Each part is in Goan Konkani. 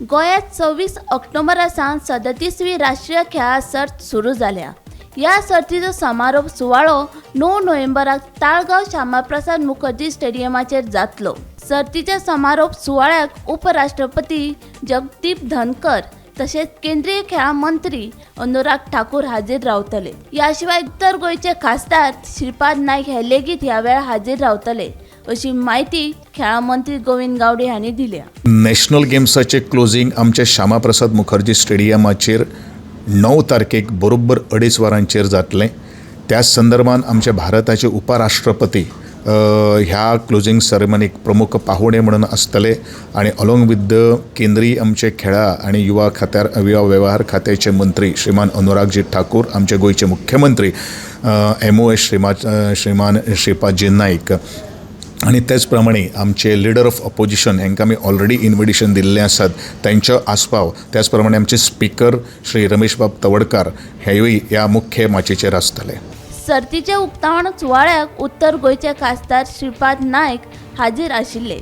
गोंयांत 26 ऑक्टोबरा सावन 37वी राष्ट्रीय खेळां सर्त सुरू जाल्या. ह्या सर्तीचो समारोप सुवाळो 9 नोव्हेंबराक ताळगांव श्यामाप्रसाद मुखर्जी स्टेडियमाचेर जातलो. सर्तीच्या समारोप सुवाळ्याक उपराष्ट्रपती जगदीप धनकर तशेंच केंद्रीय खेळां मंत्री अनुराग ठाकूर हाजीर रावतले. ह्या शिवाय उत्तर गोंयचे खासदार श्रीपाद नायक हे लेगीत ह्या वेळार हाजीर रावतले, अशी म्हायती खेळां मंत्री गोविंद गावडे हांणी दिल्या. नॅशनल गेम्साचें क्लोजींग आमच्या श्यामा प्रसाद मुखर्जी स्टेडियमाचेर 9 तारखेक बरोबर 2:30 वरांचेर जातलें. त्याच संदर्भान आमचे भारताचे उपराष्ट्रपती ह्या क्लोजींग सेरेमनीक प्रमुख पाहुणे म्हणून आसतले आनी अलोंग विथ the केंद्रीय आमचे खेळां आनी युवा खात्यार युवा वेव्हार खात्याचे मंत्री श्रीमान अनुरागजी ठाकूर, आमचे गोंयचे मुख्यमंत्री एमओएस श्रीमान श्रीपादजी नायक आनी तेच प्रमाणे आमचे लिडर ऑफ ऑपोजिशन हांकां आमी ऑलरेडी इन्विटेशन दिल्लें आसात, तांचो आस्पाव. त्याच प्रमाणे आमचे स्पिकर श्री रमेशबाब तवडकार हेवूय ह्या मुख्य माचयेचेर आसतले. सर्तीच्या उक्तावण सुवाळ्याक उत्तर गोंयचे खासदार श्रीपाद नायक हाजीर आशिल्ले.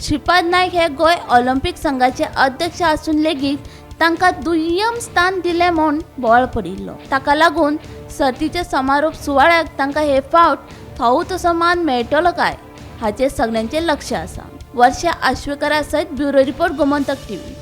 श्रीपाद नायक हे गोंय ऑलिम्पीक संघाचे अध्यक्ष आसून लेगीत तांकां दुय्यम स्थान दिलें म्हूण बोवाळ पडिल्लो. ताका लागून सर्तीच्या समारोप सुवाळ्याक तांकां हे फावट फावो तसो मान मेळटलो काय हाचेर सगल्यांचें लक्ष आसा. वर्षा आश्वेकरा सयत ब्युरो रिपोर्ट, गोमंतक टीव्ही.